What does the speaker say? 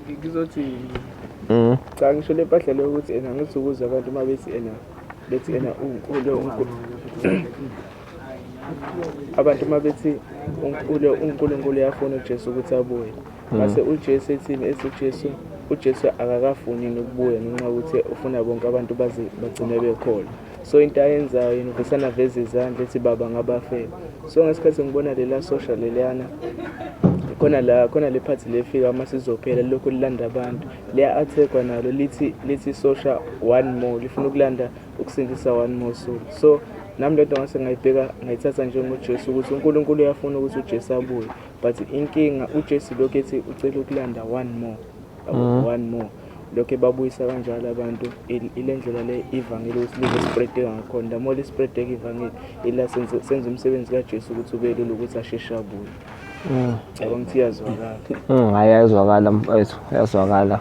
Ngizothi cha, ngisho le mpahla leyo ukuthi ena ngithi ukuze abantu uma bethi ena bethi ena abantu uma bethi uNkulunkulu uyafuna uJesu ukuthi abuye, mase uJesu ethini, ethi uJesu akakafuni nokubuya ngenxa yokuthi ufuna bonke abantu baze bagcine bekholwa. So into ayenzayo yena uvesana aveze izandla ethi, "Baba, ngabafela." So ngesikhathi ngibona lela sosha leliyana khona la, khona le phathi lefika uma sizophela, lokhu lilanda abantu, liya-attack-wa nalo, lithi sosha one more, lifuna ukulanda ukusindisa one more soul. So nami lento ngase ngayibheka, ngayithatha njengoJesu, ukuthi uNkulunkulu uyafuna ukuthi uJesu abuye, but inkinga uJesu lokhu ethi ucela ukulanda one more, yabo, one more. Lokhu ebabuyisa kanjalo abantu, ile ndlela le ivangeli ukuthi lize spreadeka ngakhona. The more lispreadeka ivangeli, ila senze umsebenzi kaJesu ukuthi ube lula ukuthi asheshe abuye. Cabanga ukuthi iyazwakala. Hayi, ayazwakala mfethu, ayazwakala.